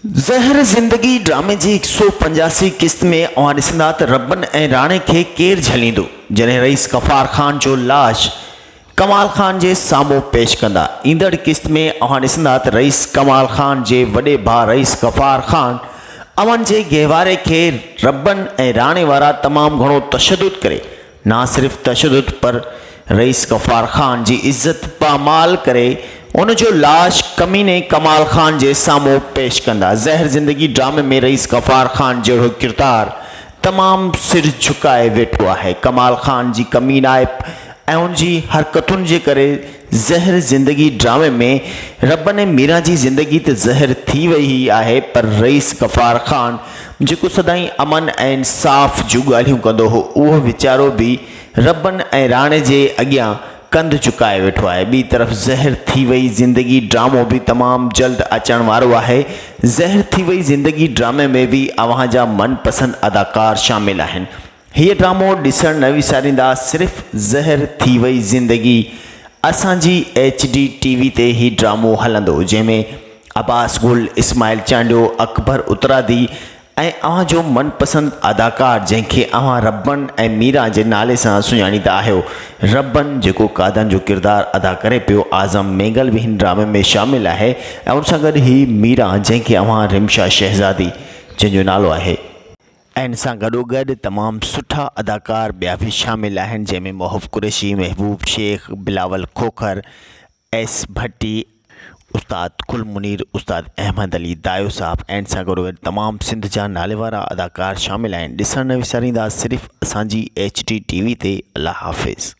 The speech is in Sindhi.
زهر زندگي ڊرامي جي هڪ سئو پنجاسي قسط ۾ اوهان ڏسندا ته ربن ۽ راڻي کي ڪير جهليندو جڏهن رئيس غفار خان جو لاش ڪمال خان جي سامهون پيش ڪندا. ايندڙ قسط ۾ اوهان ڏسندا ته رئيس ڪمال خان جي وڏي ڀاء رئيس غفار خان اوهن جي گهواري کي ربن ۽ راڻي وارا تمام گهڻو تشدد ڪري نه صرف تشدد پر رئيس غفار خان جي عزت پامال ڪري ان جو لاش ڪميني ڪمال خان جي سامهون پيش ڪندا. زهر زندگي ڊرامي ۾ رئيس غفار خان جهڙو ڪردار تمام سر جهڪائي ويٺو آهي. ڪمال خان جي ڪمينائپ ۽ ان جي حرڪتن جي ڪري زهر زندگي ڊرامي ۾ ربن ۽ ميران جي زندگي ته زهر ٿي وئي ئي آهي پر رئيس غفار خان جيڪو سدائين امن ۽ انصاف جون ڳالهيون ڪندو هو اهو ويچارو به ربن ۽ راڻي جي اڳيان ڪنڌ جهڪائي ويٺو آهي. ٻي طرف زهر ٿي وئي زندگي ڊرامو به تمام جلد اچڻ وارو آهي. زهر ٿي وئي زندگي ڊرامي ۾ به اوهان جا من پسند اداڪار شامل آهن. هيء ڊرامو ڏسڻ نه وساريندا صرف زهر ٿي وئي زندگي اسان جي ايڇ ڊي ٽي وي تي هي ڊرامو هلندو جنهن ۾ عباس گل، اسماعيل چانڊيو، اڪبر اترادي ۽ اوهان جو من پسند اداڪار جنهن کي اوهان ربن ۽ ميران جي نالي سان سڃاڻيندا آهيو ربن جيڪو قادن جو ڪردار ادا ڪري پيو اعظم مينگل به هن ڊرامي ۾ شامل آهي ۽ ان سان گڏ هي ميران جنهن کي اوهان رمشا شهزادي جنهن جو نالو آهي. ۽ ان سان گڏوگڏ تمام سٺا اداڪار ٻيا به شامل آهن جنهن ۾ محب قريشي، محبوب شيخ، بلاول کوکر، ايس ڀٽي، استاد گل منير، استاد احمد علي دايو صاحب ۽ ان سان گڏوگڏ تمام سنڌ جا ناليوارا اداڪار شامل آهن ڏسڻ نه وساريندا صرف اسان جي ايڇ ڊي ٽي وي تي الله حافظ.